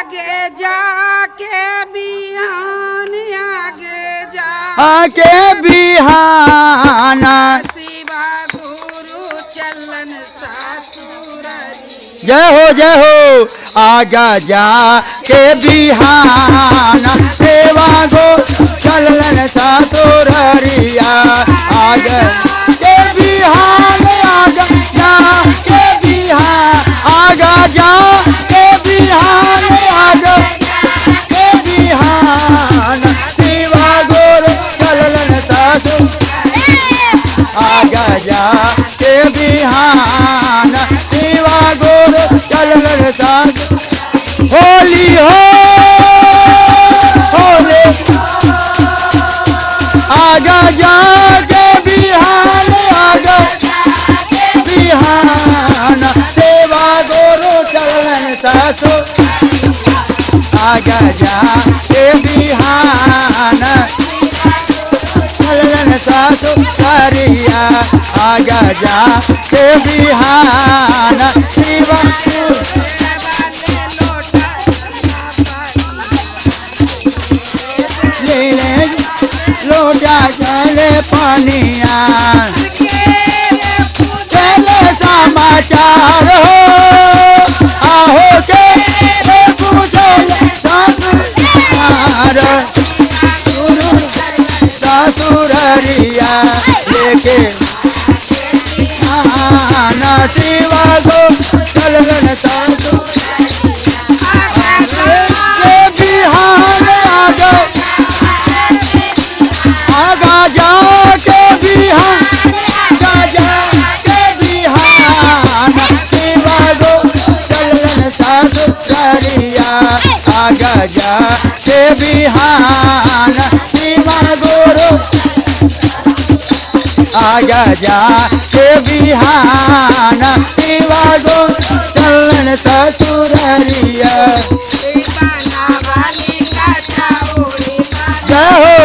आगे जाके बिहान आगे जा आके बिहाना। शिवा गुरु चलन ससुररिया। जय हो जय हो। आगा जा के बिहाना सेवा गो चलन ससुररिया। आगा के बिहान आगा जा के बिहान आगा जा के बिहान आगा के बिहान शिवा गुरु चलन ससुर आगा जा के बिहान शिवा गुरु चलन ससुर। होली हो होले आगा जा के बिहान आगा के बिहान सेवा गुरु चलन ससुर आगा जा के बिहान चलन ससुररिया। आगा जा के बिहान शिवा नीले लोटा चले पनिया चले समाचार हो आहो के पूछले ससुरार ससुररिया लेके आना शिवा गो चलन ससुर के बिहान आगा आगा जा के बिहान आगा जा के बिहान शिवा गो चलन ससुररिया। आगा जा के बिहान शिवा गुरु आगा जा के बिहान शिवा गुरु चलन ससुररिया। जय हो।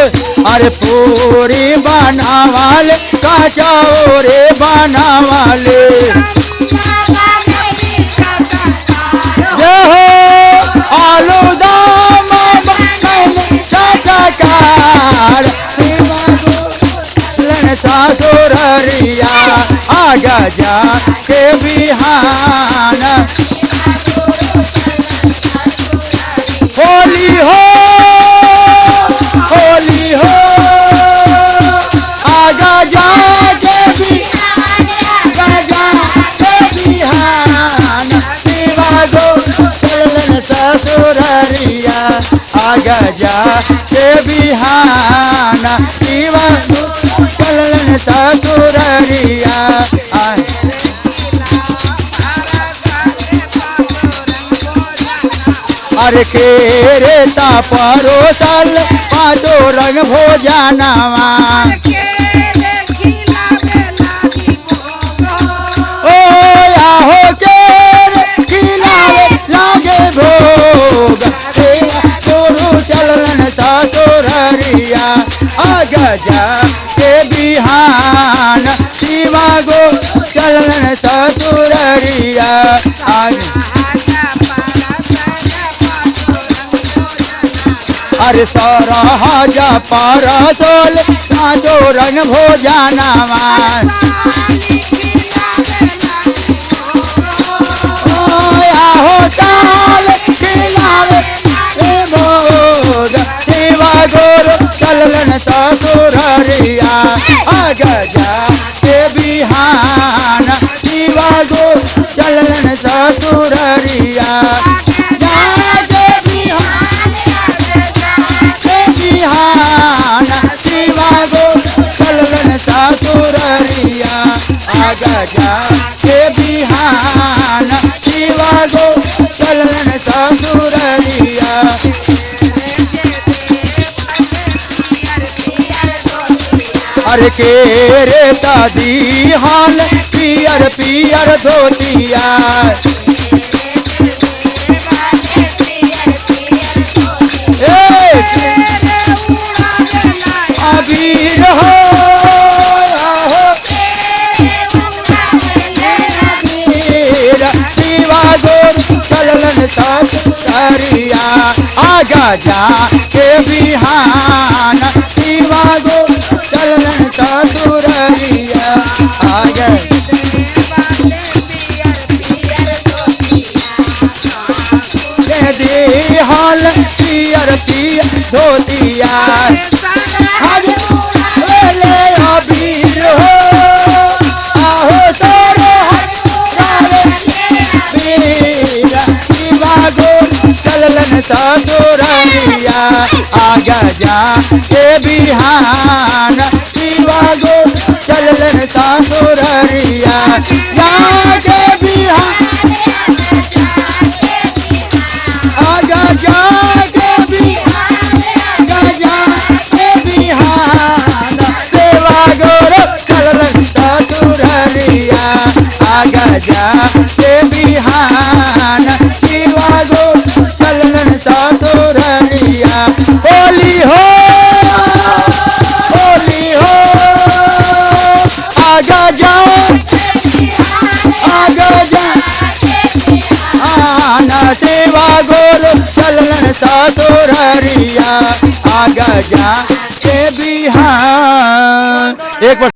अरे पूरी बनावाले कचौरे बनावाले। जय हो। आलू दम बनैले चटकार शिवा चलन ससुररिया। आगा जा के बिहान होली हो होली हो आगा जा के आगा जा के बिहान शिवा गुरु चलन ससुररिया। आगा जा के बिहान शिवा चलन ससुररिया। अरे के रेता परोसल पाँचों रंग भोजनवा ओ आहो के खिलावे लागे भोग सेवा गुरु चलन ससुररिया। आगा जा के बिहान शिवा गुरु चलन ससुररिया। अरे सरहज परसल पाँचों रंग भोजनवा आहो ताल खिलावे भोग शिवा गुरु चलन ससुररिया। आगा जा के बिहान शिवा गुरु चलन ससुररिया। जा के बिहान के बिहान शिवा गुरु चलन ससुररिया। आगा जा के बिहान शिवा गुरु चलन ससुररिया। अरे के रेता दिहाल पियर पियर धोतिया अबीर हो शिवा गुरु चलन ससुररिया आगा जा के बिहान शिवा गुरु चलन ससुररिया आगे के दिहल पियर पियर धोतिया ले अबीर हो आहो तोरे शिवा गुरु चलन ससुररिया आगा जा के बिहान शिवा गुरु चलन ससुररिया जाके बिहान आगा जाके बिहान आगा जाके बिहान सेवा गुरु चलन ससुररिया आगा जाके बिहान शिवा गुरु चलन ससुररिया होली हो होली हो आगा जा आगा जा आना शिवा गुरु चलन ससुररिया आगा जा के बिहान। एक बार।